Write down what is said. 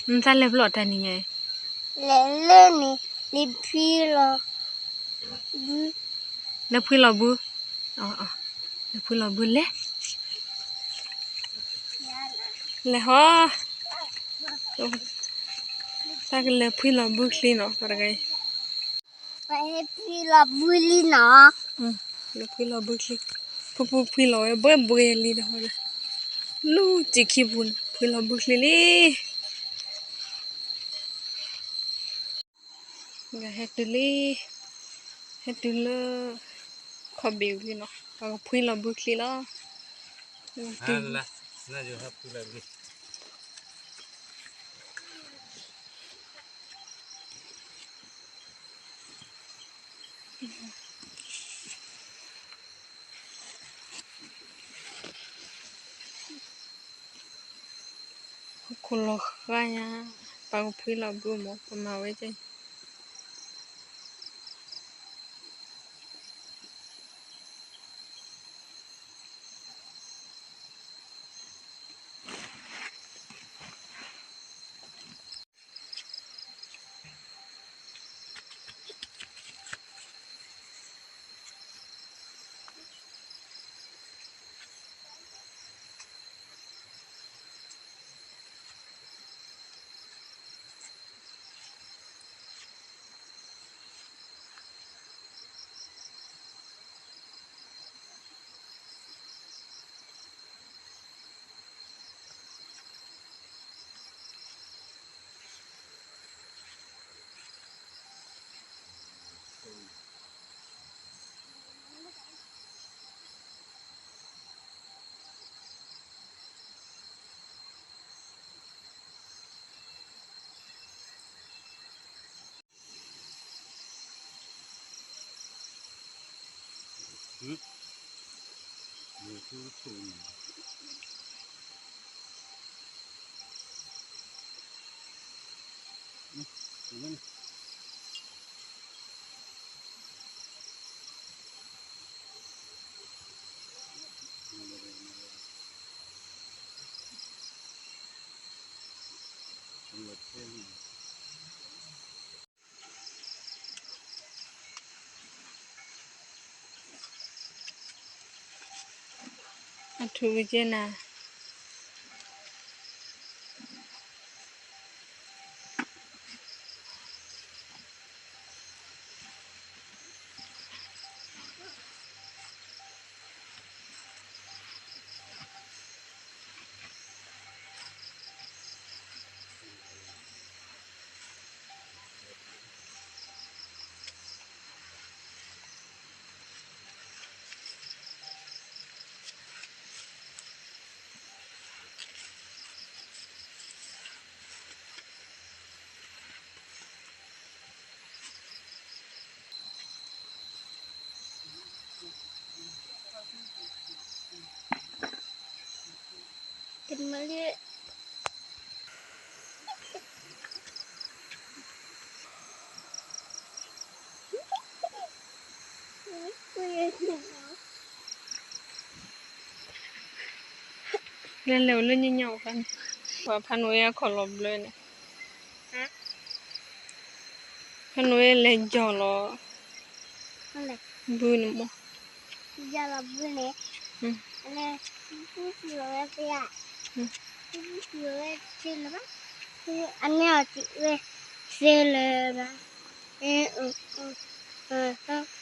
နတၢ်လဲၤဖျီၣ်တၢ်နံၤညါအံၤ, လဲၤလၢန့ၣ်, လဲၤဖှံလီၤဘု, လဲၤဖှံလီၤဘု, လဲၤဖှံလီၤဘုလဲၣ်, လဲၤဟီ, တၢ်ကလဲၤဖှံလီၤဘုချ့နီၤ ပှၤတဂၤအံၤ. ပှၤဟဲဖှံလီၤဘုလံနီၤ, လဲၤဖှံလီၤဘုချ့, ဖုဖုဖှံလီၤဝဲဘှဲဘှဲလံဒီး, လူၤစံာ်ခံပူၤန့ၣ် ဖှံလီၤဘုချ့လံ. ဟဲတုၤလံ, ဟဲတုၤလၢ ခီၣ်ဘ့ၣ်ဝံၤလံနီၤ, ပှၤကဖှံလီၤဘုချ့လီၤ. ဟီၣ်ခိၣ်လီၤဃါညါ, ပှၤကဖှံလီၤဘုမး ပမၤဝဲကဲ အထူးကကဲနၤ တမ့ၢ်လၢ လဲၤလဲၤအိၣ်လၢညါညါအီၤဖဲန့ၣ်, ပှၤဖးနဝဲအခီၣ်လီၤဘျၢန့ၣ်, ဖးနဝဲလဲၤယီၤလီၤ ဘုန့ၣ်မး, ယီၤလီၤဘုန့ၣ်, လၢ ဖုဖုဖှံလီၤဝဲဖဲယါ, ဖုဖုဖှံလီၤဝဲဆ့လၢၤဘၣ်, အန့ၣ်အီၤတံၢ်ဝဲ ဆ့လၢၤဘၣ်, အ